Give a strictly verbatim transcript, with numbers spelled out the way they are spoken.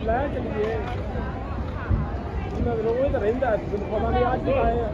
ਲੈ ਚੱਲੀਏ। ਇਹਨਾਂ ਦੇ ਰੋਜ਼ ਤਾਂ ਰਹਿੰਦਾ, ਪਤਾ ਨਹੀਂ ਅੱਜ ਆਏ ਆ।